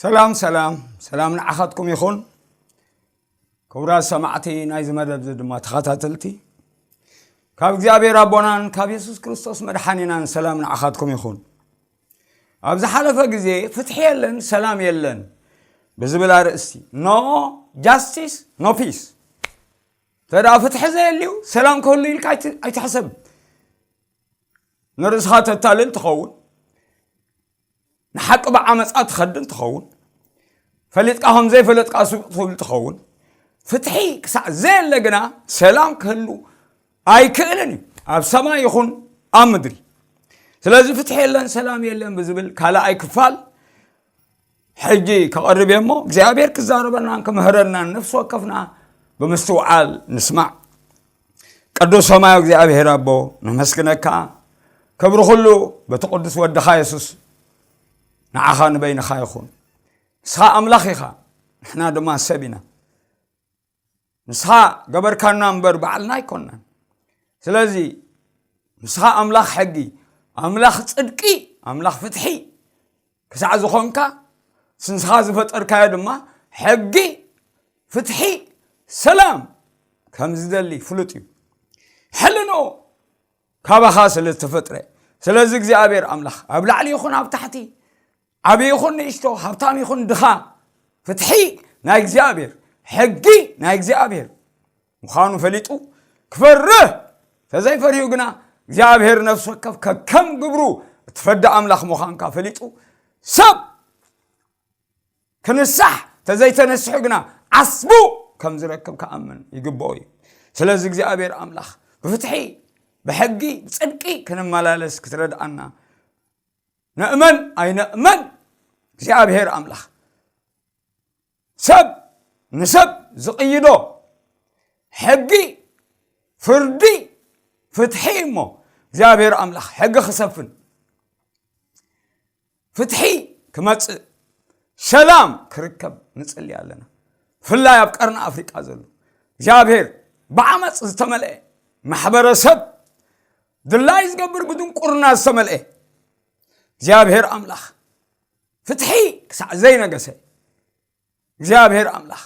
ሰላም ሰላም ሰላም ንዓኻትኩም ይኹን። ክቡራት ሰማዕቲ ናይዚ መደብ እዚ ድማ ተኸታተልቲ፣ ካብ እግዚኣብሔር ኣቦናን ካብ የሱስ ክርስቶስ መድሓኒናን ሰላም ንዓኻትኩም ይኹን። ኣብ ዝሓለፈ ግዜ ፍትሒ የለን ሰላም የለን ብዝብል ኣርእስቲ፣ no justice no peace፣ እንተ ደኣ ፍትሒ ዘየልዩ ሰላም ክህሉ ኢልካ ኣይት- ኣይትሕሰብ። ንርእስኻ ተታልል ትኸውን፣ ንሓቂ ብዓመፃ ትኸድን ትኸውን፣ ፈሊጥካ ከም ዘይፈለጥካ ስቕ ትብል ትኸውን። ፍትሒ ክሳዕ ዘየለ ግና ሰላም ክህሉ ኣይክእልን እዩ፣ ኣብ ሰማይ ይኹን ኣብ ምድሪ። ስለዚ ፍትሒ የለን ሰላም የለን ብዝብል ካልኣይ ክፋል ሕጂ ከቐርብ እየ እሞ እግዚኣብሔር ክዛረበናን ክምህረናን ነፍሲ ወከፍና ብምስትውዓል ንስማዕ። ቅዱስ ሰማያዊ እግዚኣብሔር ኣቦ፣ ነመስግነካ። ክብሪ ኩሉ በቲ ቅዱስ ወድኻ የሱስ ንዓኻ ንበይንኻ ይኹን። ንስኻ ኣምላኽ ኢኻ፣ ንሕና ድማ ሰብ ኢና። ንስኻ ገበርካና እምበር ባዕልና ኣይኮንናን። ስለዚ ንስኻ ኣምላኽ ሕጊ፣ ኣምላኽ ጽድቂ፣ ኣምላኽ ፍትሒ ክሳዕ ዝኾንካ፣ ንስኻ ዝፈጠርካዮ ድማ ሕጊ፣ ፍትሒ፣ ሰላም ከም ዝደሊ ፍሉጥ እዩ። ሕልኖ ካባኻ ስለ ዝተፈጥረ። ስለዚ እግዚኣብሔር ኣምላኽ ኣብ ላዕሊ ይኹን ኣብ ታሕቲ፣ ዓብዪ ይኹን ንእሽቶ፣ ሃብታም ይኹን ድኻ፣ ፍትሒ ናይ እግዚኣብሔር፣ ሕጊ ናይ እግዚኣብሔር ምዃኑ ፈሊጡ ክፈርህ፣ ተዘይፈሪሁ ግና እግዚኣብሔር ነፍሲ ወከፍ ከከም ግብሩ እትፈዲ ኣምላኽ ምዃንካ ፈሊጡ ሰብ ክንሳሕ ተዘይተነስሑ ግና ዓስቡ ከም ዝረክብ ክኣምን ይግብኦ እዩ። ስለዚ እግዚኣብሔር ኣምላኽ ብፍትሒ፣ ብሕጊ፣ ብጽድቂ ክንመላለስ ክትረድኣና ንእመን ኣይንእመን እግዚኣብሔር ኣምላኽ ሰብ ንሰብ ዝቕይዶ ሕጊ፣ ፍርዲ፣ ፍትሒ እሞ እግዚኣብሔር ኣምላኽ ሕጊ ክሰፍን፣ ፍትሒ ክመጽእ፣ ሰላም ክርከብ ንጽሊ ኣለና። ብፍላይ ኣብ ቀርኒ ኣፍሪቃ ዘሎ እግዚኣብሔር ብዓመፅ ዝተመልአ ማሕበረሰብ፣ ድላይ ዝገብር ብድንቁርና ዝተመልአ እግዚኣብሔር ኣምላኽ ፍትሒ ክሳዕ ዘይነገሰ፣ እግዚኣብሔር ኣምላኽ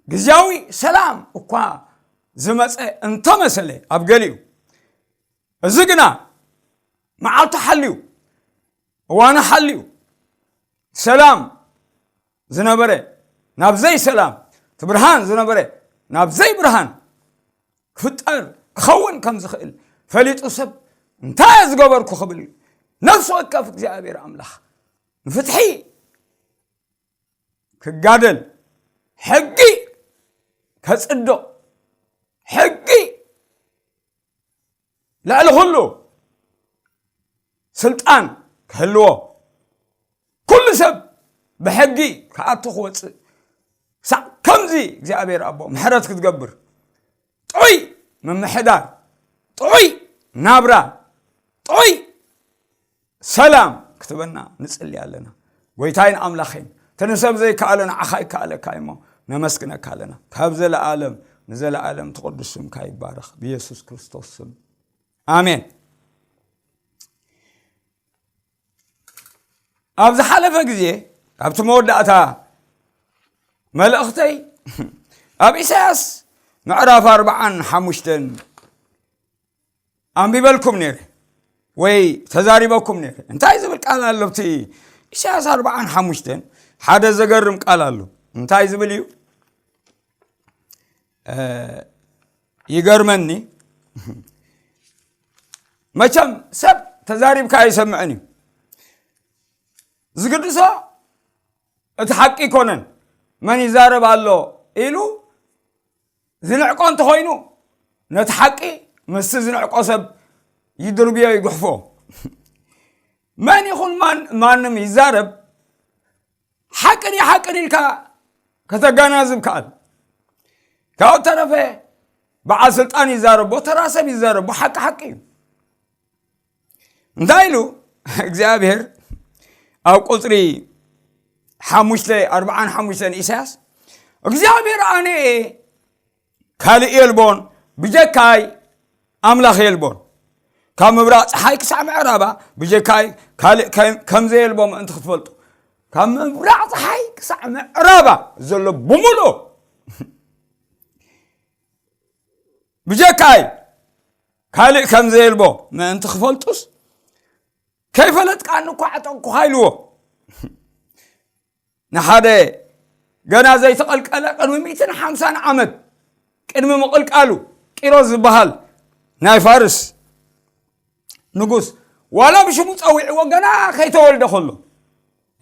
ግዝያዊ ሰላም እኳ ዝመፀ እንተመሰለ ኣብ ገሊኡ፣ እዚ ግና መዓልቱ ሓልዩ፣ እዋኑ ሓልዩ፣ ሰላም ዝነበረ ናብ ዘይሰላም፣ እቲ ብርሃን ዝነበረ ናብ ዘይብርሃን ክፍጠር ክኸውን ከም ዝኽእል ፈሊጡ ሰብ እንታይ እየ ዝገበርኩ ክብል እዩ። ነፍሲ ወከፍ እግዚኣብሔር ኣምላኽ ንፍትሒ ክጋደል፣ ሕጊ ከጽድቕ፣ ሕጊ ልዕሊ ኩሉ ስልጣን ክህልዎ፣ ኩሉ ሰብ ብሕጊ ክኣቱ ክወፅእ፣ ክሳዕ ከምዚ እግዚኣብሔር ኣቦ ምሕረት ክትገብር፣ ጥዑይ ምምሕዳር፣ ጥዑይ ናብራ፣ ጥዑይ ሰላም ክትበና ንጽሊ ኣለና። ጎይታይን ኣምላኸይን፣ እቲ ንሰብ ዘይከኣሎ ንዓኻ ይከኣለካ እሞ ነመስግነካ ኣለና። ካብ ዘለኣለም ንዘለኣለም እቲ ቅዱስ ስምካ ይባረኽ። ብየሱስ ክርስቶስ ስም ኣሜን። ኣብ ዝሓለፈ ግዜ፣ ኣብቲ መወዳእታ መልእኽተይ፣ ኣብ ኢሳያስ ምዕራፍ ኣርባዓን ሓሙሽተን ኣንቢበልኩም ነይረ ወይ ተዛሪበኩም ነይረ። እንታይ ዝብል ቃል ኣሎ ኣብቲ ኢሳያስ ኣርባዓን ሓሙሽተን? ሓደ ዘገርም ቃል ኣሎ። እንታይ ዝብል እዩ? እ፣ ይገርመኒ። መቸም ሰብ ተዛሪብካ ኣይሰምዕን እዩ። ዝግድሶ እቲ ሓቂ ኣይኮነን። መን ይዛረብ ኣሎ ኢሉ ዝንዕቆ እንተኾይኑ፣ ነቲ ሓቂ ምስቲ ዝንዕቆ ሰብ ይድርብዮ፣ ይጉሕፎ። መን ይኹን ማን-፣ ማንም ይዛረብ፣ ሓቂ ድዩ ሓቂ ድዩ ኢልካ ከተጋናዝብ ከኣል። ካብኡ ተረፈ በዓል ስልጣን ይዛረቦ፣ ተራ ሰብ ይዛረቦ፣ ሓቂ ሓቂ እዩ። እንታይ ኢሉ እግዚኣብሔር ኣብ ቁጽሪ ሓሙሽተ፣ ኣርባዓን ሓሙሽተን ኢሳያስ፣ እግዚኣብሔር ኣነ እየ፣ ካልእ የልቦን፣ ብጀካይ ኣምላኽ የልቦን። ካብ ምብራቕ ፀሓይ ክሳዕ ምዕራባ ብጀካይ ካልእ ከም-፣ ከም ዘየልቦ ምእንቲ ክትፈልጡ። ካብ ምብራቕ ፀሓይ ክሳዕ ምዕራባ ዘሎ ብምሉኡ ብጀካይ ካልእ ከም ዘየልቦ ምእንቲ ክፈልጡስ፣ ከይፈለጥካኒ እኳ ዓጠቕኩኻ ኢልዎ። ንሓደ ገና ዘይተቐልቀለ ቅድሚ ሚእትን ሓምሳን ዓመት ቅድሚ ምቕልቃሉ ቂሮስ ዝበሃል ናይ ፋርስ ንጉስ ዋላ ብሽሙ ጸዊዕዎ ገና ከይተወልደ ከሎ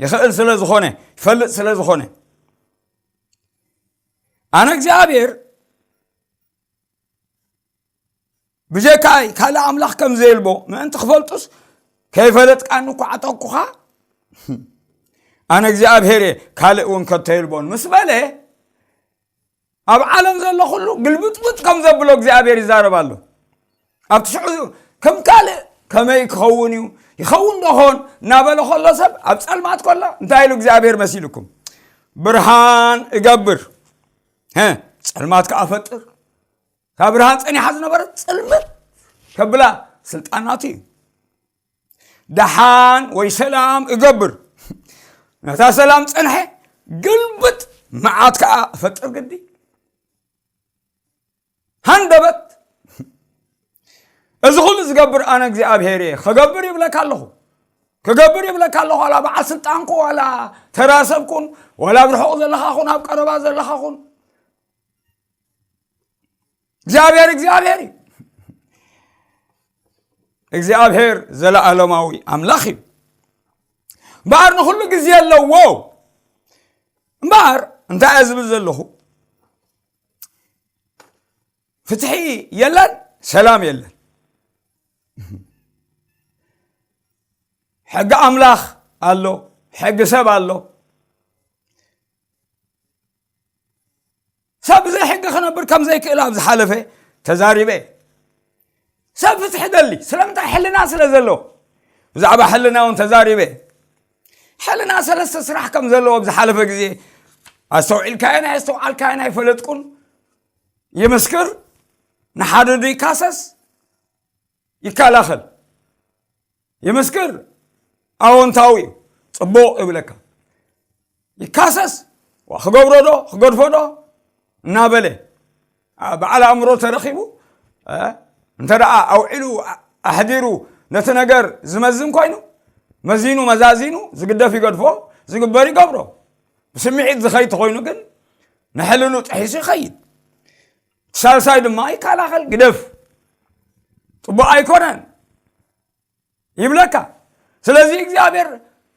ይኽእል ስለ ዝኾነ፣ ይፈልጥ ስለ ዝኾነ፣ ኣነ እግዚኣብሔር ብጀካይ ካልእ ኣምላኽ ከም ዘየልቦ ምእንቲ ክፈልጡስ፣ ከይፈለጥካኒ እኳ ዓጠቕኩኻ፣ ኣነ እግዚኣብሔር እየ፣ ካልእ እውን ከቶ የልቦን ምስ በለ፣ ኣብ ዓለም ዘሎ ኩሉ ግልብጥብጥ ከም ዘብሎ እግዚኣብሔር ይዛረብ ኣሎ። ኣብቲ ሽዑ ከም ካልእ ከመይ ክኸውን እዩ? ይኸውን ዶ ኾን? እናበለ ከሎ ሰብ ኣብ ጸልማት ከሎ እንታይ ኢሉ እግዚኣብሔር መሲልኩም? ብርሃን እገብር፣ ሀ፣ ጸልማት ከኣ እፈጥር። ካብ ብርሃን ጸኒሓ ዝነበረት ጽልምት ከብላ ስልጣን ናቱ እዩ። ደሓን ወይ ሰላም እገብር፣ ነታ ሰላም ጸንሐ ግልብጥ መዓት ከኣ እፈጥር ግዲ። ሃንደበት፣ እዚ ኩሉ ዝገብር ኣነ እግዚኣብሔር እየ። ክገብር ይብለካ ኣለኹ፣ ክገብር ይብለካ ኣለኹ። ዋላ በዓል ስልጣንኩ፣ ዋላ ተራ ሰብኩን፣ ዋላ ኣብ ርሑቕ ዘለኻ ኩን፣ ኣብ ቀረባ ዘለኻ ኩን፣ እግዚኣብሔር እግዚኣብሔር እዩ። እግዚኣብሔር ዘለኣለማዊ ኣምላኽ እዩ። እምበኣር ንኹሉ ግዜ ኣለዎ። እምበኣር እንታይ እየ ዝብል ዘለኹ? ፍትሒ የለን፣ ሰላም የለን። ሕጊ ኣምላኽ ኣሎ፣ ሕጊ ሰብ ኣሎ። ሰብ ብዘይ ሕጊ ክነብር ከም ዘይክእል ኣብ ዝሓለፈ ተዛሪበ። ሰብ ፍትሒ ደሊ፣ ስለምንታይ? ሕልና ስለ ዘለዎ። ብዛዕባ ሕልና እውን ተዛሪበ። ሕልና ሰለስተ ስራሕ ከም ዘለዎ ኣብ ዝሓለፈ ግዜ ኣስተውዒልካዮን ኣየስተውዓልካዮን ኣይፈለጥኩን። ይምስክር፣ ንሓደ ዶ ይካሰስ፣ ይከላኸል። ይምስክር፣ ኣወንታዊ እዩ፣ ጽቡቕ ይብለካ። ይካሰስ፣ ዋ፣ ክገብሮ ዶ፣ ክገድፎ ዶ እናበለ፣ ኣ፣ በዓል ኣእምሮ ተረኺቡ፣ እ፣ እንተ ደኣ ኣውዒሉ፣ ኣ-፣ ኣሕዲሩ ነቲ ነገር ዝመዝን ኮይኑ፣ መዚኑ፣ መዛዚኑ፣ ዝግደፍ ይገድፎ፣ ዝግበር ይገብሮ። ብስምዒት ዝኸይድ ተኾይኑ ግን፣ ንሕልኑ ጥሒሱ ይኸይድ። ሳልሳይ ድማ ይከላኸል፣ ግደፍ፣ ጽቡቕ ኣይኮነን ይብለካ። ስለዚ እግዚኣብሔር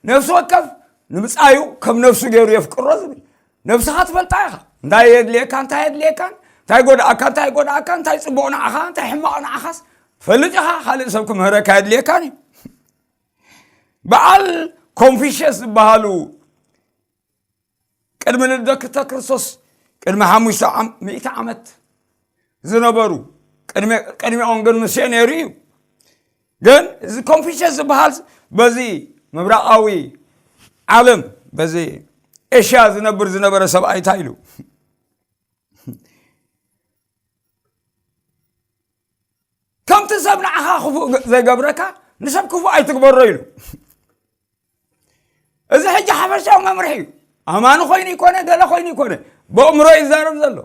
ነፍሲ ወከፍ ንብጻዩ ከም ነፍሱ ገይሩ የፍቅሮ ዝብል። ነፍስኻ ትፈልጣ ኢኻ። እንታይ የድልየካ፣ እንታይ የድልየካን፣ እንታይ ጎድኣካ፣ እንታይ ጎድኣካ፣ እንታይ ጽቡቕ ንዓኻ፣ እንታይ ሕማቕ ንዓኻስ ትፈልጥ ኢኻ። ካልእ ሰብ ክምህረካ የድልየካን እዩ። በዓል ኮንፊሽየስ ዝበሃሉ ቅድሚ ልደት ክርስቶስ ቅድሚ ሓሙሽተ ዓም-፣ ሚእቲ ዓመት ዝነበሩ፣ ቅድሚ-፣ ቅድሚኦም ግን ሙሴ ነይሩ እዩ። ግን እዚ ኮንፊሽየስ ዝበሃል በዚ ምብራቓዊ ዓለም፣ በዚ ኤሽያ ዝነብር ዝነበረ ሰብኣይ እንታይ ኢሉ? ከምቲ ሰብ ንዓኻ ክፉእ ዘይገብረካ፣ ንሰብ ክፉእ ኣይትግበሮ ኢሉ። እዚ ሕጂ ሓፈሻዊ መምርሒ እዩ። ኣማኒ ኮይኑ ይኮነ፣ ገለ ኮይኑ ይኮነ፣ በእምሮ ይዛረብ ዘሎ።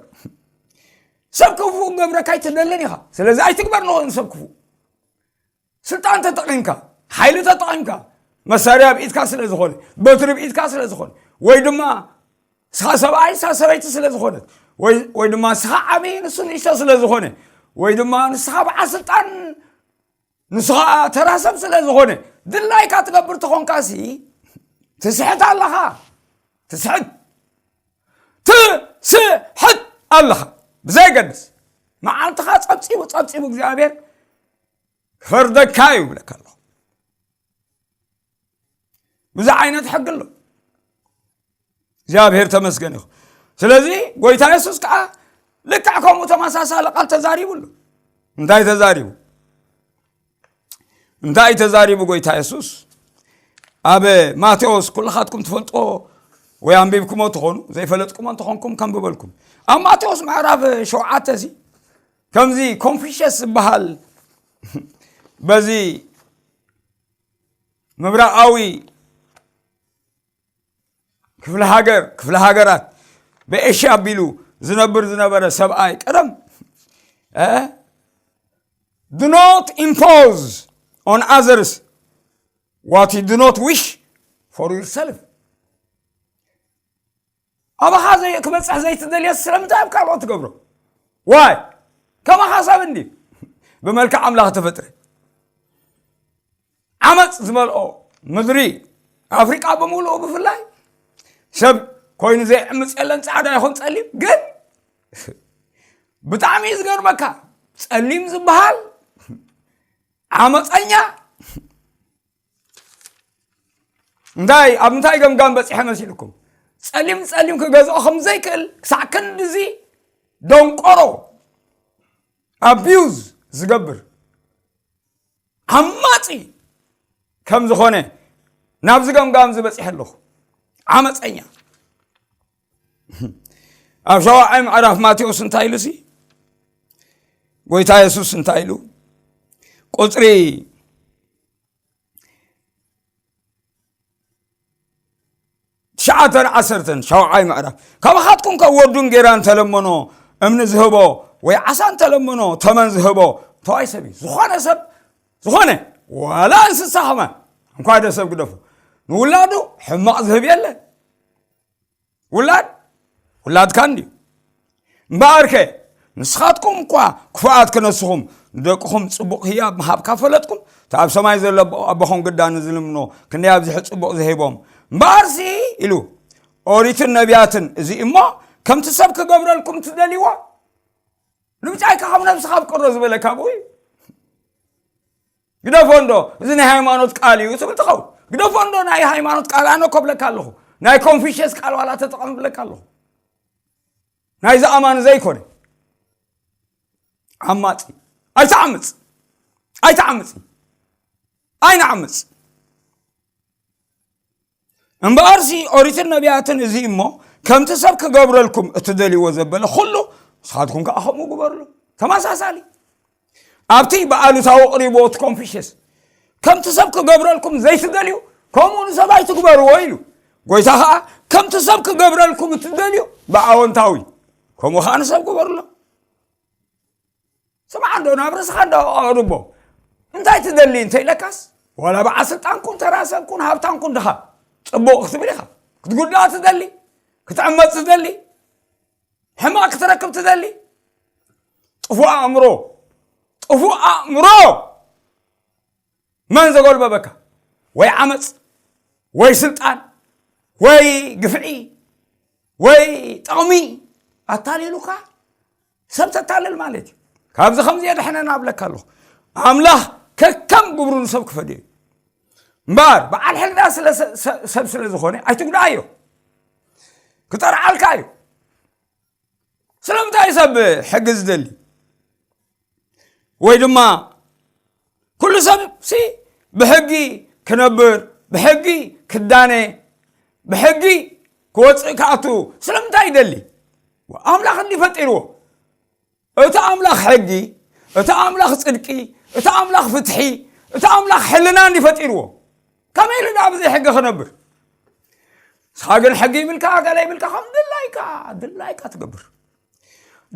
ሰብ ክፉእ ክገብረካ ኣይትደልን ኢኻ። ስለዚ ኣይትግበር ንኹን ሰብ ክፉእ። ስልጣን ተጠቒምካ፣ ሓይሊ ተጠቒምካ፣ መሳርያ ብኢድካ ስለ ዝኾነ፣ በትሪ ብኢድካ ስለ ዝኾነ፣ ወይ ድማ ንስኻ ሰብኣይ፣ ንሳ ሰበይቲ ስለ ዝኾነት፣ ወይ፣ ወይ ድማ ንስኻ ዓብዪ፣ ንሱ ንእሽቶ ስለ ዝኾነ፣ ወይ ድማ ንስኻ በዓል ስልጣን፣ ንስኻ ተራ ሰብ ስለ ዝኾነ፣ ድላይካ ትገብር ተኾንካሲ፣ ትስሕት ኣለኻ። ትስሕት። ትስሕት ኣለኻ። ብዘይገድስ፣ መዓልትኻ ጸብጺቡ፣ ጸብጺቡ እግዚኣብሔር ክፈርደካ እዩ ይብለካ ኣለኹ። ብዙ ዓይነት ሕጊ ኣሎ። እግዚኣብሔር ተመስገን ይኹን። ስለዚ ጎይታ የሱስ ከዓ ልክዕ ከምኡ ተመሳሳሊ ቃል ተዛሪቡ ኣሎ። እንታይ ተዛሪቡ? እንታይ ተዛሪቡ ጎይታ የሱስ? ኣብ ማቴዎስ፣ ኩልኻትኩም ትፈልጦ ወይ ኣንቢብኩሞ ትኾኑ፣ ዘይፈለጥኩሞ እንተኾንኩም ከንብበልኩም። ኣብ ማቴዎስ ምዕራፍ ሸውዓተ እዚ ከምዚ ኮንፊሽየስ ዝበሃል በዚ ምብራቓዊ ክፍለ ሃገር ክፍለ ሃገራት ብኤሽያ ኣቢሉ ዝነብር ዝነበረ ሰብኣይ ቀደም do not impose on others what you do not wish for yourself ኣባኻ ክበፅሕ ዘይትደልዮ ስለምንታይ ኣብ ካልኦት ትገብሮ ዋይ ከማኻ ሰብ እንዲ ብመልክዕ ኣምላኽ ተፈጥረ ዓመፅ ዝመልኦ ምድሪ ኣፍሪቃ ብምሉኡ ብፍላይ ሰብ ኮይኑ ዘይዕምፅ የለን ፃዕዳ ይኹን ፀሊም ግን ብጣዕሚ እዩ ዝገርመካ ጸሊም ዝበሃል ዓመፀኛ እንታይ ኣብ እንታይ ገምጋም በፂሐ መሲልኩም ጸሊም ጸሊም ክገዝኦ ከም ዘይክእል ክሳዕ ክንድዚ ደንቆሮ ኣቢዩዝ ዝገብር ዓማፂ ከም ዝኾነ ናብዚ ገምጋም ዝበፂሐ ኣለኹ ዓመፀኛ ኣብ ሸዋዓይ ምዕራፍ ማቴዎስ እንታይ ኢሉ ሲ ጎይታ የሱስ እንታይ ኢሉ ቁፅሪ ትሽዓተን ዓሰርተን ሸውዓይ ምዕራፍ ካባኻትኩም ከ ወዱን ጌራ እንተለመኖ እምኒ ዝህቦ ወይ ዓሳ እንተለመኖ ተመን ዝህቦ እንተዋይ ሰብ እዩ ዝኾነ ሰብ ዝኾነ ዋላ እንስሳ ከማን እንኳ ደ ሰብ ግደፎ ንውላዱ ሕማቕ ዝህብ የለ ውላድ ውላድካ እንድዩ እምበኣርከ ንስኻትኩም እኳ ክፉኣት ክነስኹም ንደቅኹም ጽቡቕ ህያብ ምሃብ ካብ ፈለጥኩም እቲ ኣብ ሰማይ ዘሎ ኣቦኹም ግዳ ንዝልምኖ ክንደይ ኣብዚሑ ጽቡቕ ዝሂቦም እምበኣርሲ ኢሉ ኦሪትን ነቢያትን እዚ እሞ ከምቲ ሰብ ክገብረልኩም ትደልይዎ ንምንታይ ካብ ነብስኻ ኣብ ቅሮ ዝበለ ካብኡ እዩ ግደፎ እንዶ እዚ ናይ ሃይማኖት ቃል እዩ ትብል ትኸውን ግደፎ እንዶ ናይ ሃይማኖት ቃል ኣነ ኮብለካ ኣለኹ ናይ ኮንፊሽየስ ቃል ዋላ ተጠቐም ብለካ ኣለኹ ናይ ዝኣማን ዘይኮነ ዓማፂ ኣይትዓምፅ ኣይትዓምፅ ኣይንዓምፅ እምበኣርሲ ኦሪትን ነቢያትን እዚ እሞ ከምቲ ሰብ ክገብረልኩም እትደልይዎ ዘበለ ኩሉ ንስኻትኩም ከዓ ከምኡ ግበርሉ ተመሳሳሊ ኣብቲ ብኣሉታዊ ቅሪብዎ እቲ ኮንፊሽየስ ከምቲ ሰብ ክገብረልኩም ዘይትደልዩ ከምኡ ንሰብ ኣይትግበርዎ ኢሉ ጎይታ ከዓ ከምቲ ሰብ ክገብረልኩም እትደልዩ ብኣወንታዊ ከምኡ ከዓ ንሰብ ግበርሎ ስምዓ እንዶ ናብ ርእስኻ እንዶ ኣቕርቦ እንታይ ትደሊ እንተ ኢለካስ ዋላ በዓል ስልጣን ኩን ተራ ሰብ ኩን ሃብታም ኩን ድኻ ጽቡቕ ክትብል ኢኻ ክትጉዳእ ትደሊ ክትዕመፅ ትደሊ ሕማቕ ክትረክብ ትደሊ ጥፉእ ኣእምሮ ጥፉእ ኣእምሮ መን ዘጎልበበካ ወይ ዓመፅ ወይ ስልጣን ወይ ግፍዒ ወይ ጥቕሚ ኣታሊሉካ ሰብ ተታልል ማለት እዩ ካብዚ ከምዚ የድሕነና ኣብለካ ኣለኹ ኣምላኽ ከከም ግብሩ ንሰብ ክፈድዮ እዩ እምበኣር በዓል ሕልና ሰብ ስለ ዝኾነ ኣይትጉድኣዮ ክጠርዓልካ እዩ ስለምንታይ ሰብ ሕጊ ዝደሊ ወይ ድማ ኩሉ ሰብ ሲ ብሕጊ ክነብር ብሕጊ ክዳነ ብሕጊ ክወፅእ ክኣቱ ስለምንታይ ይደሊ ኣምላኽ እንዲ ፈጢርዎ እቲ ኣምላኽ ሕጊ እቲ ኣምላኽ ፅድቂ እቲ ኣምላኽ ፍትሒ እቲ ኣምላኽ ሕልና እንዲ ፈጢርዎ ከመይ ኢሉ ናብ ዘይሕጊ ክነብር ንስኻ ግን ሕጊ ይብልካ ገለ ይብልካ ከም ድላይካ ድላይካ ትገብር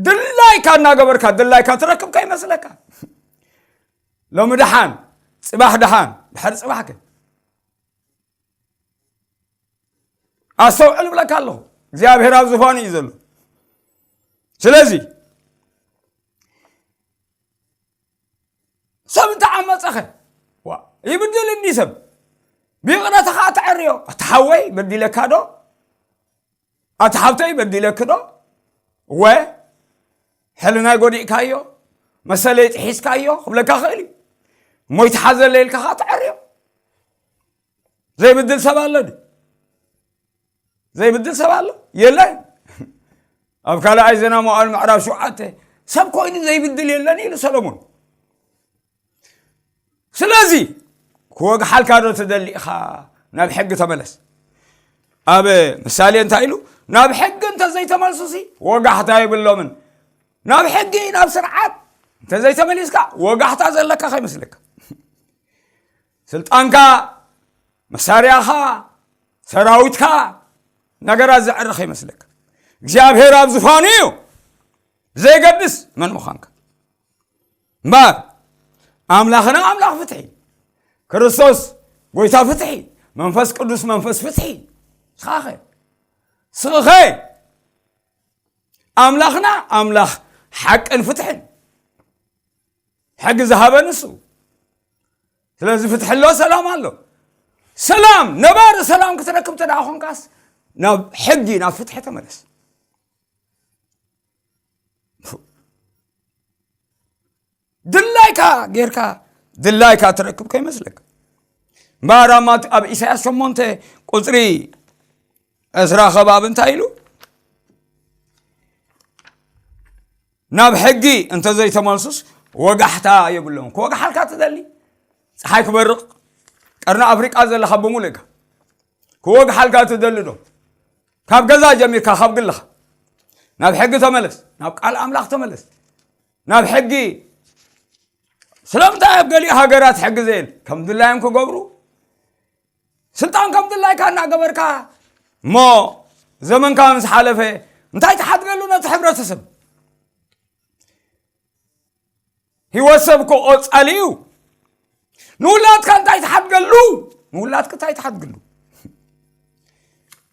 ድላይካ እናገበርካ ድላይካ ትረክብ ከይመስለካ ሎሚ ደሓን ፅባሕ ደሓን ድሕሪ ፅባሕ ከ ኣስተውዕል እብለካ ኣለኹ እግዚኣብሔር ኣብ ዝፋኑ እዩ ዘሎ ስለዚ ሰብ እንተዓመፀኸ ይብድል እንዲ ሰብ ብይቕረታ ከዓ ተዐርዮ ኣቲ ሓወይ በዲለካ ዶ ኣቲ ሓብተይ በዲለኪ ዶ እወ ሕልናይ ጎዲእካዮ መሰለይ ጥሒስካዮ ክብለካ ክእል እዩ እሞ ይትሓዘለይ ኢልካ ከዓ ተዐርዮ ዘይብድል ሰብ ኣሎ ድዩ ዘይብድል ሰብ ኣሎ የለን ኣብ ካልኣይ ዜና መዋዕል ምዕራፍ ሸውዓተ ሰብ ኮይኑ ዘይብድል የለን ኢሉ ሰሎሞን ስለዚ ክወግሓልካ ዶ ትደሊ ኢኻ ናብ ሕጊ ተመለስ ኣብ ምሳሌ እንታይ ኢሉ ናብ ሕጊ እንተዘይተመልሱሲ ወጋሕታ የብሎምን ናብ ሕጊ ናብ ስርዓት እንተዘይተመሊስካ ወጋሕታ ዘለካ ከይመስለካ ስልጣንካ መሳርያኻ ሰራዊትካ ነገራት ዘዕርኽ ይመስለካ። እግዚኣብሔር ኣብ ዝፋኑ እዩ፣ ዘይገድስ መን ምዃንካ። እምበር ኣምላኽና ኣምላኽ ፍትሒ፣ ክርስቶስ ጎይታ ፍትሒ፣ መንፈስ ቅዱስ መንፈስ ፍትሒ። ስኻኸ ስኽኸ ኣምላኽና ኣምላኽ ሓቅን ፍትሕን፣ ሕጊ ዝሃበ ንሱ። ስለዚ ፍትሒ ኣሎ፣ ሰላም ኣሎ። ሰላም፣ ነባሪ ሰላም ክትረክብ ተደኣ ኾንካስ ናብ ሕጊ ናብ ፍትሒ ተመለስ። ድላይካ ጌርካ ድላይካ ትረክብ ከይመስለካ። እምበኣር ኣብ ማት-፣ ኣብ ኢሳያስ ሸሞንተ ቁፅሪ ዕስራ ከባቢ እንታይ ኢሉ? ናብ ሕጊ እንተዘይተመልሱስ ወጋሕታ የብሎም። ክወግሓልካ ትደሊ? ፀሓይ ክበርቕ፣ ቀርኒ ኣፍሪቃ ዘለኻ ብምሉእካ ክወግሓልካ ትደሊ ዶ? ካብ ገዛ ጀሚርካ፣ ካብ ግልኻ ናብ ሕጊ ተመለስ፣ ናብ ቃል ኣምላኽ ተመለስ፣ ናብ ሕጊ። ስለምንታይ ኣብ ገሊኡ ሃገራት ሕጊ ዘየለ? ከም ድላዮም ክገብሩ፣ ስልጣን ከም ድላይካ እናገበርካ እሞ ዘመንካ ምስ ሓለፈ እንታይ ትሓድገሉ ነቲ ሕብረተሰብ? ህይወት ሰብ እኮ ቆጻሊ እዩ። ንውላድካ እንታይ ትሓድገሉ? ንውላድካ እንታይ ትሓድግሉ?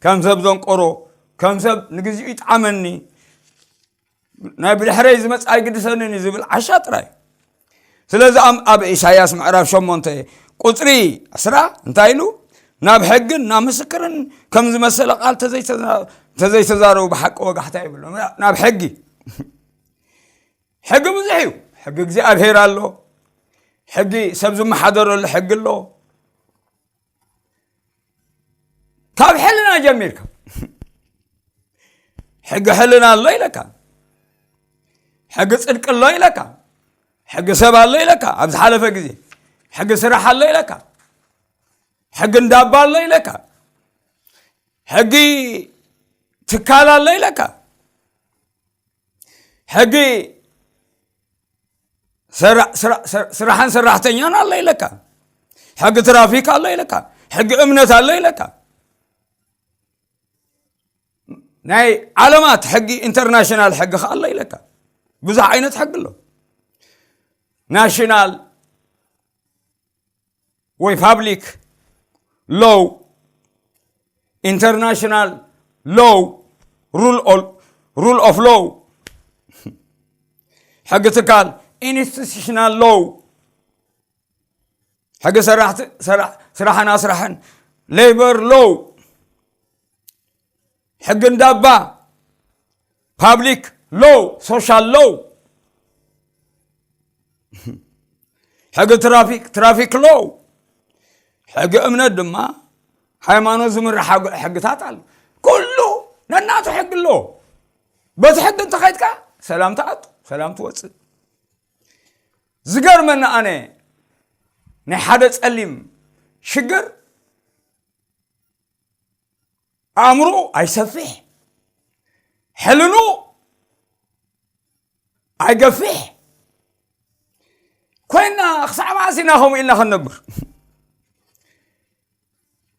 ከም ሰብ ዘንቆሮ፣ ከም ሰብ ንግዚኡ ይጥዓመኒ፣ ናይ ብድሕረይ ዝመጽእ ኣይግድሰንን እዩ ዝብል ዓሻ ጥራይ። ስለዚ ኣብ፣ ኣብ ኢሳያስ ምዕራፍ ሸሞንተ ቁጽሪ ዕስራ እንታይ ኢሉ? ናብ ሕግን ናብ ምስክርን ከም ዝመሰለ ቃል ተዘይተዛ-፣ ተዘይተዛረቡ ብሓቂ ወጋሕታ ይብሎም። ናብ ሕጊ። ሕጊ ብዙሕ እዩ። ሕጊ እግዚኣብሔር ኣሎ። ሕጊ ሰብ ዝመሓደረሉ ሕጊ ኣሎ። ካብ ሕልና ጀሚርካ ሕጊ ሕልና ኣሎ ኢለካ፣ ሕጊ ጽድቂ ኣሎ ኢለካ፣ ሕጊ ሰብ ኣሎ ኢለካ፣ ኣብ ዝሓለፈ ግዜ ሕጊ ስራሕ ኣሎ ኢለካ፣ ሕጊ እንዳባ ኣሎ ኢለካ፣ ሕጊ ትካል ኣሎ ኢለካ፣ ሕጊ ሰራ-፣ ስራ-፣ ስራ-፣ ስራሕን ሰራሕተኛን ኣሎ ኢለካ፣ ሕጊ ትራፊክ ኣሎ ኢለካ፣ ሕጊ እምነት ኣሎ ኢለካ፣ ናይ ዓለማት ሕጊ፣ ኢንተርናሽናል ሕጊ ከ ኣሎ ኢለካ። ብዙሕ ዓይነት ሕጊ ኣሎ። ናሽናል ወይ ፓብሊክ ሎው፣ ኢንተርናሽናል ሎው፣ ሩል ኦል-፣ ሩል ኦፍ ሎው፣ ሕጊ ትካል፣ ኢንስቲቱሽናል ሎው፣ ሕጊ ሰራሕቲ-፣ ሰራ-፣ ስራሕን ኣስራሕን፣ ሌበር ሎው፣ ሕጊ እንዳባ፣ ፓብሊክ ሎው፣ ሶሻል ሎው፣ ሕጊ ትራፊክ፣ ትራፊክ ሎው፣ ሕጊ እምነት ድማ ሃይማኖት ዝምራሕ ሕግ-፣ ሕግታት ኣሎ። ኩሉ ነናቱ ሕጊ ኣሎ። በቲ ሕጊ እንተኸይድካ ሰላም ትኣቱ፣ ሰላም ትወፅእ። ዝገርመኒ ኣነ ናይ ሓደ ጸሊም ሽግር ኣእምሮ ኣይሰፍሕ፣ ሕልኑ ኣይገፍሕ ኮይና፣ ክሳዕ መዓስ ኢና ከምኡ ኢልና ክንነብር?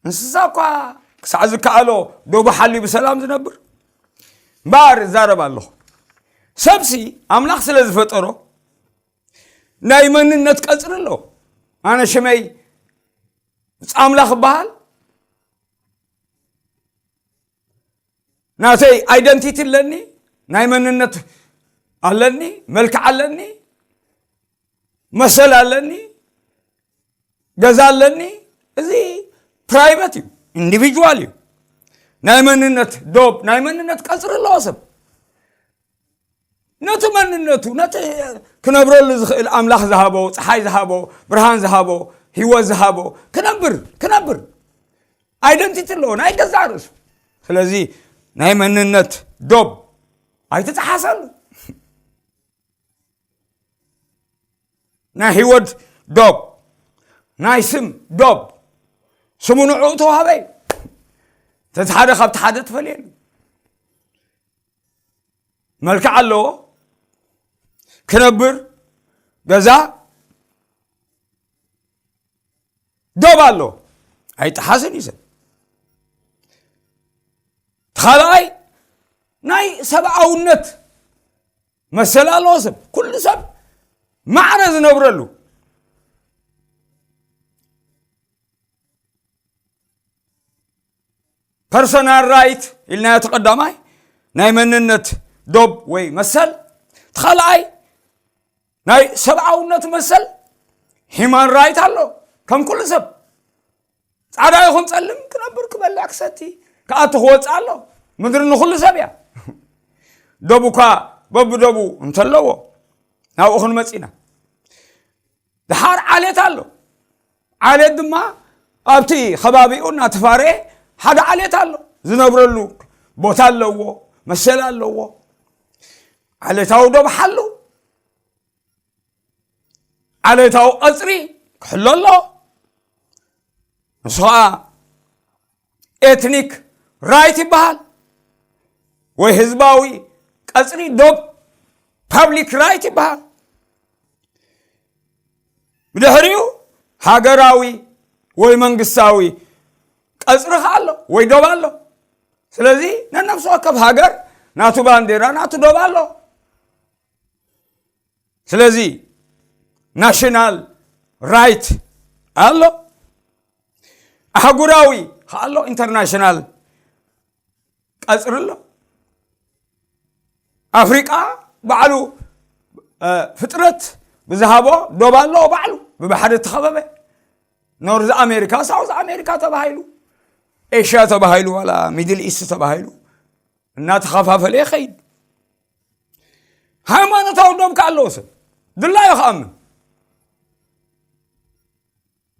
እንስሳ እኳ ክሳዕ ዝከኣሎ ዶቡ ሓልዩ ብሰላም ዝነብር። እምበኣር እዛረብ ኣለኹ። ሰብሲ ኣምላኽ ስለ ዝፈጠሮ ናይ መንነት ቀጽሪ ኣሎ። ኣነ ሽመይ ብጻ ኣምላኽ እበሃል። ናተይ ኣይደንቲቲ ኣለኒ፣ ናይ መንነት ኣለኒ፣ መልክዕ ኣለኒ፣ መሰል ኣለኒ፣ ገዛ ኣለኒ። እዚ ፕራይቨት እዩ፣ ኢንዲቪጁዋል እዩ። ናይ መንነት ዶብ፣ ናይ መንነት ቀጽሪ ኣለዎ ሰብ። ነቲ መንነቱ፣ ነቲ ክነብረሉ ዝኽእል ኣምላኽ ዝሃቦ፣ ጸሓይ ዝሃቦ፣ ብርሃን ዝሃቦ፣ ህይወት ዝሃቦ፣ ክነብር፣ ክነብር። ኣይደንቲቲ ኣለዎ፣ ናይ ገዛእ ርእሱ። ስለዚ ናይ መንነት ዶብ ኣይትጠሓሰሉ። ናይ ህይወት ዶብ፣ ናይ ስም ዶብ፣ ስሙ ንዕኡ ተዋህበ እዩ። እቲ ሓደ ካብቲ ሓደ ትፈልየሉ። መልክዕ ኣለዎ፣ ክነብር፣ ገዛ፣ ዶብ ኣሎ። ኣይጠሓስን እዩ ሰብ። ካልኣይ ናይ ሰብኣውነት መሰል ኣለዎ። ሰብ ኩሉ ሰብ ማዕረ ዝነብረሉ ፐርሶናል ራይት ኢልናዮ። እቲ ቀዳማይ ናይ መንነት ዶብ ወይ መሰል፣ እቲ ካልኣይ ናይ ሰብኣውነት መሰል ሂማን ራይት ኣሎ። ከም ኩሉ ሰብ ጻዕዳ ይኹን ጸልም ክነብር ክበልዕ ክሰቲ ክኣቱ ክወጽእ ኣሎ። ምድሪ ንኹሉ ሰብ እያ። ዶቡ እኳ በብዶቡ እንተለዎ ናብኡ ክንመጽእ ኢና። ድሓር ዓሌት ኣሎ። ዓሌት ድማ ኣብቲ ከባቢኡ እናተፋረየ ሓደ ዓሌት ኣሎ። ዝነብረሉ ቦታ ኣለዎ፣ መሰል ኣለዎ። ዓሌታዊ ዶብ ሓሉ፣ ዓሌታዊ ቀጽሪ ክሕሎ ኣሎ። ንሱ ኸዓ ኤትኒክ ራይት ይበሃል፣ ወይ ህዝባዊ ቀጽሪ ዶብ ፓብሊክ ራይት ይበሃል። ብድሕሪኡ ሃገራዊ ወይ መንግስታዊ ቀጽሪ ኸዓ ኣሎ ወይ ዶብ ኣሎ። ስለዚ ነነፍሲ ወከፍ ሃገር ናቱ ባንዴራ ናቱ ዶብ ኣሎ። ስለዚ ናሽናል ራይት ኣሎ፣ ኣህጉራዊ ኸዓ ኣሎ፣ ኢንተርናሽናል ቀጽሪ ኣሎ። ኣፍሪቃ ባዕሉ፣ እ፣ ፍጥረት ብዝሃቦ ዶብ ኣለዎ ባዕሉ፣ ብባሕሪ እተኸበበ። ኖርዝ ኣሜሪካ፣ ሳውዝ ኣሜሪካ ተባሂሉ፣ ኤሽያ ተባሂሉ፣ ዋላ ሚድል ኢስት ተባሂሉ እናተኸፋፈለ ይኸይድ። ሃይማኖታዊ ዶብ ከ ኣለዎ ሰብ፣ ድላዩ ክኣምን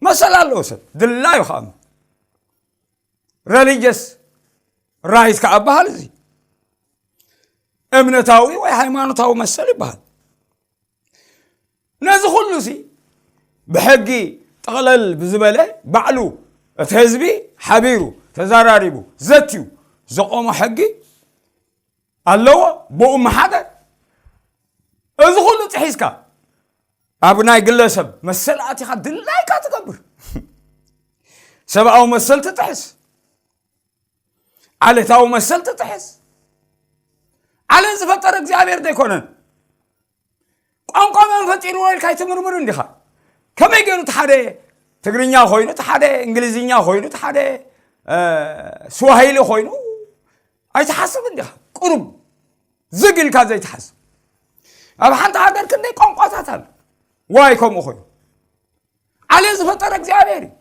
መሰል ኣለዎ ሰብ፣ ድላዩ ክኣምን። ረሊጀስ ራይት ከኣ በሃል፣ እዚ እምነታዊ ወይ ሃይማኖታዊ መሰል ይበሃል። ነዚ ኩሉ ሲ ብሕጊ ጠቕለል ብዝበለ ባዕሉ እቲ ህዝቢ ሓቢሩ ተዘራሪቡ ዘትዩ ዘቆሞ ሕጊ ኣለዎ፣ ብኡ መሓደር። እዚ ኩሉ ጥሒስካ ኣብ ናይ ግለሰብ መሰል ኣቲኻ ድላይካ ትገብር። ሰብኣዊ መሰል ትጥሕስ፣ ዓለታዊ መሰል ትጥሕስ። ዓለም ዝፈጠረ እግዚኣብሔር ዶ ኣይኮነን? ቋንቋ መን ፈጢርዎ ኢልካ ኣይትምርምርን ዲኻ? ከመይ ገይሩ እቲ ሓደ ትግርኛ ኮይኑ፣ እቲ ሓደ እንግሊዝኛ ኮይኑ፣ እቲ ሓደ፣ እ፣ ስዋሂሊ ኮይኑ ኣይትሓስብን ዲኻ? ቁሩብ ዝግ ኢልካ ዘይትሓስብ። ኣብ ሓንቲ ሃገር ክንደይ ቋንቋታት ኣሎ። ዋይ ከምኡ ኮይኑ? ዓለም ዝፈጠረ እግዚኣብሔር እዩ።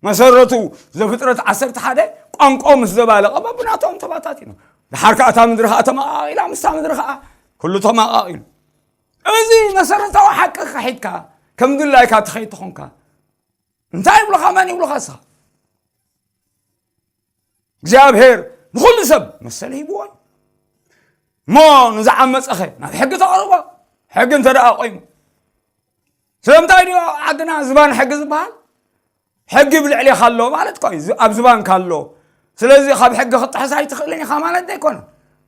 መሰረቱ ዘፍጥረት ዓሰርተ ሓደ ቋንቋ ምስ ዘባለቐ በብናቶም ተባታቲኑ። ድሓር ከኣ እታ ምድሪ ከኣ ተመቓቒላ፣ ምስታ ምድሪ ከኣ ኩሉ ተመቓቒሉ። እዚ መሰረታዊ ሓቂ ከሒድካ ከም ድላይካ ትኸይድ ተኾንካ እንታይ ይብሉኻ? መን ይብሉኻ እስኻ? እግዚኣብሔር ንኹሉ ሰብ መሰል ሂብዎ እዩ። እሞ ንዝዓመፀኸ ናብ ሕጊ ተቕርቦ። ሕጊ እንተ ደኣ ቆይሙ፣ ስለምንታይ ድዩ ኣብ ዓድና ዝባን ሕጊ ዝበሃል? ሕጊ ብልዕሌኻ ኣሎ ማለት እኮ እዩ፣ ኣብ ዝባንካ ኣሎ። ስለዚ ካብ ሕጊ ክትጥሕስ ኣይትኽእልን ኢኻ ማለት ዘይኮነ።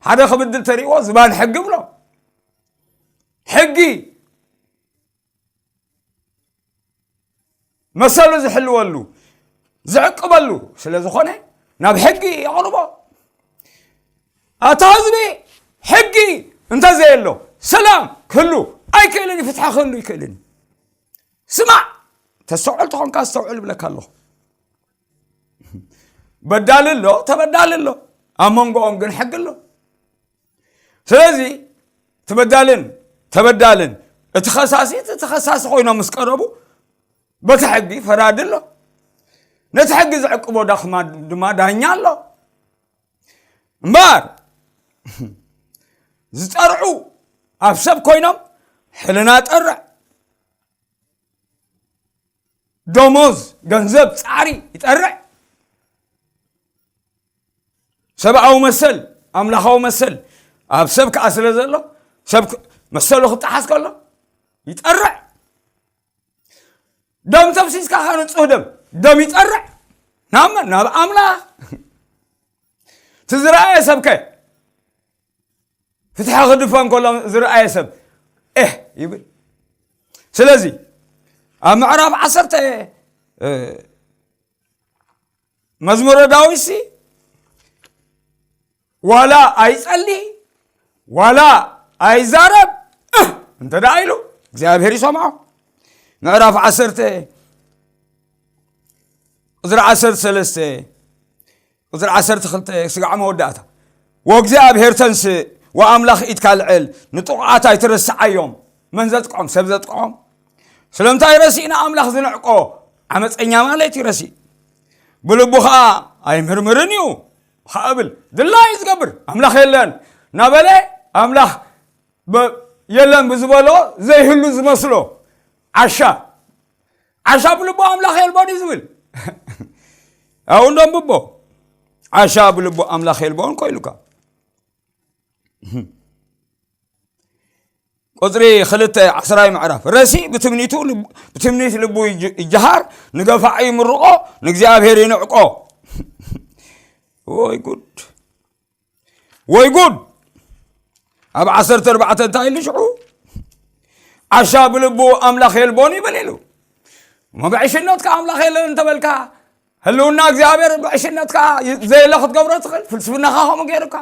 ሓደ ክብድል ተሪእዎ ዝባን ሕጊ ብሎ። ሕጊ መሰሉ ዝሕልወሉ፣ ዝዕቅበሉ ስለ ዝኾነ ናብ ሕጊ የቕርቦ። ኣታ ህዝቢ፣ ሕጊ እንተዘየሎ ሰላም ክህሉ ኣይክእልን እዩ፣ ፍትሒ ክህሉ ኣይክእልን እዩ። ስማዕ፣ ተስተውዕል ተኾንካ ኣስተውዕል እብለካ ኣለኹ። በዳሊ ኣሎ፣ ተበዳሊ ኣሎ፣ ኣብ መንጎኦም ግን ሕጊ ኣሎ። ስለዚ እቲ በዳልን ተበዳልን እቲ ኸሳሲ እቲ ተኸሳሲ ኮይኖም ምስ ቀረቡ በቲ ሕጊ ፈራዲ ኣሎ። ነቲ ሕጊ ዝዕቅቦ ዳኽማ ድማ ዳኛ ኣሎ። እምበኣር ዝጠርዑ ኣብ ሰብ ኮይኖም ሕልና ጠርዕ፣ ደሞዝ፣ ገንዘብ፣ ጻዕሪ ይጠርዕ። ሰብኣዊ መሰል፣ ኣምላኻዊ መሰል ኣብ ሰብ ከኣ ስለ ዘሎ፣ ሰብ ክ-፣ መሰሉ ክጠሓስ ከሎ ይጠርዕ። ደም ተፍሲስካ ከኣ ንጹህ ደም፣ ደም ይጠርዕ። ናብ መን? ናብ ኣምላኽ። እቲ ዝረኣየ ሰብከ? ፍትሒ ክድፈን ከሎ ዝረኣየ ሰብ ኤህ ይብል። ስለዚ ኣብ ምዕራፍ ዓሰርተ፣ እ፣ መዝሙረ ዳዊትሲ ዋላ ኣይጸሊ፣ ዋላ ኣይዛረብ፣ እህ፣ እንተ ደኣ ኢሉ እግዚኣብሔር ይሰምዖ። ምዕራፍ ዓሰርተ፣ ቁጽሪ ዓሰርተ ሰለስተ፣ ቁጽሪ ዓሰርተ ክልተ፣ ስጋዕ መወዳእታ። "ወእግዚኣብሔር ተንስእ ወኣምላኽ ኢድካ ልዕል፣ ንጥቑዓት ኣይትረስዓዮም፣ መን ዘጥቅዖም፣ ሰብ ዘጥቅዖም?" ስለምንታይ ረሲእና ኣምላኽ ዝንዕቆ? ዓመፀኛ ማለት እዩ ረሲእ። ብልቡ ኸዓ ኣይምርምርን እዩ፣ ኸዓ ብል ድላዩ ዝገብር። ኣምላኽ የለን እናበለ፣ ኣምላኽ በ-፣ የለን ብዝበሎ ዘይህሉ ዝመስሎ ዓሻ። ዓሻ ብልቡ ኣምላኽ የልቦን እዩ ዝብል። ኣብኡ እንደንብቦ። ዓሻ ብልቡ ኣምላኽ የልቦን እኮ ኢሉካ። ቁጽሪ ክልተ፣ ዓስራይ ምዕራፍ። ረሲእ ብትምኒቱ ልቡ-፣ ብትምኒት ልቡ ይጅ-፣ ይጀሃር፣ ንገፋዒ ይምርቖ፣ ንእግዚኣብሔር ይንዕቆ። ወይ ጉድ! ወይ ጉድ! ኣብ ዓሰርተ ኣርባዕተ እንታይ ኢሉ ሽዑ? "ዓሻ ብልቡ ኣምላኽ የልቦን" ይብል ኢሉ። እሞ ብዕሽነትካ ኣምላኽ የለን እንተበልካ፣ ህልውና እግዚኣብሔር ብዕሽነትካ ዘየለ ክትገብሮ ትኽእል? ፍልስፍናኻ ከምኡ ገይሩካ?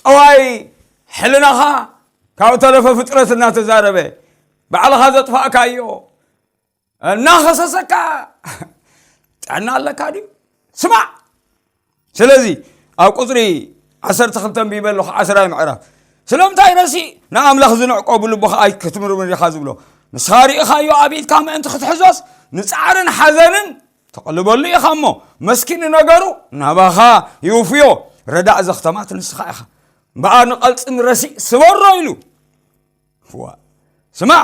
ጠዋይ ሕልናኻ ካብ ተረፈ ፍጥረት እናተዛረበ ባዕልኻ ዘጥፋእካዮ እናኸሰሰካ ጥዕና ኣለካ ድዩ? ስማዕ። ስለዚ ኣብ ቁጽሪ ዓሰርተ ክልተ ኣንቢበ ኣለኹ፣ ዓስራይ ምዕራፍ። ስለምንታይ ረሲእ ንኣምላኽ ዝንዕቆ ብልቡ ኸኣ ኣይክትምርምር ኢኻ ዝብሎ? ንስኻ ርኢኻዮ ኣብ ኢድካ ምእንቲ ክትሕዞስ ንጻዕርን ሓዘንን ተቐልበሉ ኢኻ እሞ፣ መስኪን ንነገሩ ናባኻ ይውፍዮ፣ ረዳእ ዘኽተማት ንስኻ ኢኻ። እምበኣር ንቐልጽም ረሲእ ስበሮ ኢሉ። ዋ፣ ስማዕ።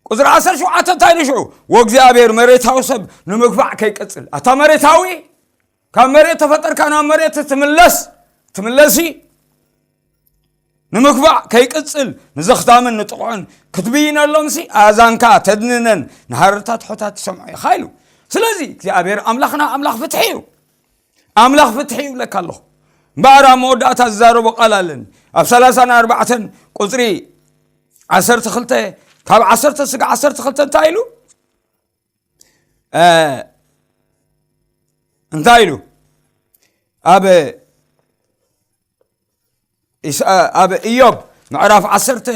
ቁጽሪ ዓሰርተ ሸውዓተ እንታይ ኢሉ ሽዑ? "ወእግዚኣብሔር መሬታዊ ሰብ ንምግፋዕ ከይቀጽል።" ኣታ መሬታዊ፣ ካብ መሬት ተፈጠርካ ናብ መሬት ትምለስ፣ ትምለሲ። ንምግፋዕ ከይቅጽል ንዘኽታምን ንጥቑዕን ክትብይነሎምሲ ኣእዛንካ ተድንነን ንሃረርታ ትሑታት ትሰምዖ ኢኻ ኢሉ። ስለዚ እግዚኣብሔር ኣምላኽና ኣምላኽ ፍትሒ እዩ። ኣምላኽ ፍትሒ ይብለካ ኣለኹ። እምበኣር ኣብ መወዳእታ ዝዛረቦ ቃል ኣለኒ። ኣብ ሰላሳን ኣርባዕተን ቁጽሪ ዓሰርተ ክልተ፣ ካብ ዓሰርተ ስጋ ዓሰርተ ክልተ እንታይ ኢሉ? እ፣ እንታይ ኢሉ? ኣብ ኢሳ-፣ ኣብ ኢዮብ ምዕራፍ ዓሰርተ፣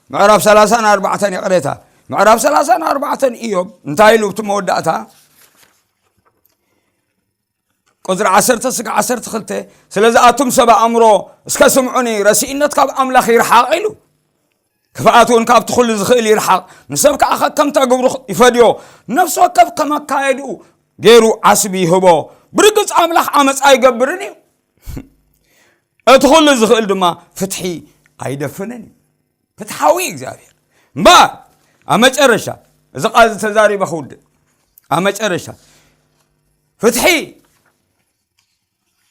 ምዕራፍ ሰላሳን ኣርባዕተን፣ ይቕሬታ፣ ምዕራፍ ሰላሳን ኣርባዕተን ኢዮብ እንታይ ኢሉ? እቲ መወዳእታ ቁጽሪ ዓሰርተ ስጋ ዓሰርተ ክልተ፣ "ስለዚ ኣቱም ሰብ ኣእምሮ እስከ ስምዑኒ፣ ረሲእነት ካብ ኣምላኽ ይርሓቕ" ኢሉ። "ክፍኣት እውን ካብቲ ኩሉ ዝኽእል ይርሓቕ፣ ንሰብ ከኣ ከከምታ ግብሩ ይፈድዮ፣ ነፍሲ ወከፍ ከም ኣካየድኡ ገይሩ ዓስቢ ይህቦ። ብርግጽ ኣምላኽ ዓመጻ ኣይገብርን እዩ፣ እቲ ኩሉ ዝኽእል ድማ ፍትሒ ኣይደፍንን እዩ።" ፍትሓዊ እግዚኣብሔር። እምበኣር ኣብ መጨረሻ፣ እዚ ቃል እዚ ተዛሪበ ክውድእ፣ ኣብ መጨረሻ ፍትሒ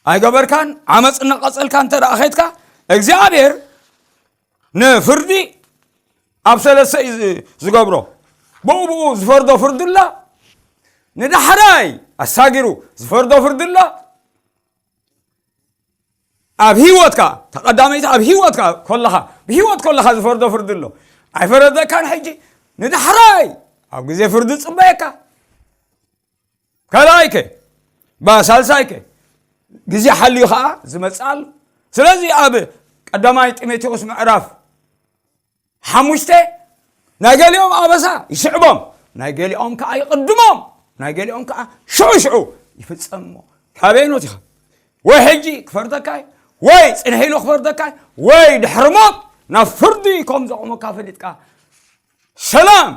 ኣይገበርካን፣ ዓመፅ እናቐፀልካ እንተ ደኣ ኸድካ፣ እግዚኣብሔር ንፍርዲ ኣብ ሰለስተ እዩ ዝ-፣ ዝገብሮ። ብኡ ብኡ ዝፈርዶ ፍርዲ ኣሎ፣ ንዳሕራይ ኣሳጊሩ ዝፈርዶ ፍርዲ ኣሎ። ኣብ ህይወትካ፣ ተቐዳመይቲ ኣብ ህይወትካ ከለኻ፣ ብህይወት ከለኻ ዝፈርዶ ፍርዲ ኣሎ። ኣይፈረደካን፣ ሕጂ ንዳሕራይ ኣብ ግዜ ፍርዲ ዝጽበየካ። ካልኣይከ፣ ባ-፣ ሳልሳይከ፣ ግዜ ሓልዩ ኸዓ ዝመጽእ ኣሎ። ስለዚ ኣብ ቀዳማይ ጢሞቴዎስ ምዕራፍ ሓሙሽተ፣ ናይ ገሊኦም ኣበሳ ይስዕቦም፣ ናይ ገሊኦም ከኣ ይቕድሞም፣ ናይ ገሊኦም ከኣ ሽዑ ሽዑ ይፍጸም እሞ፣ ካበይኖት ኢኻ? ወይ ሕጂ ክፈርደካ እዩ፣ ወይ ጽንሕ ኢሉ ክፈርደካ እዩ፣ ወይ ድሕሪ ሞት ናብ ፍርዲ ከም ዘቑመካ ፈሊጥካ፣ ሰላም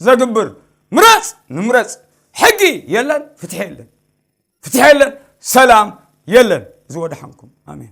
ዘግብር ምረጽ፣ ንምረጽ። ሕጊ የለን፣ ፍትሒ የለን። ፍትሒ የለን፣ ሰላም የለን። እዚ ወደሓንኩም። ኣሜን።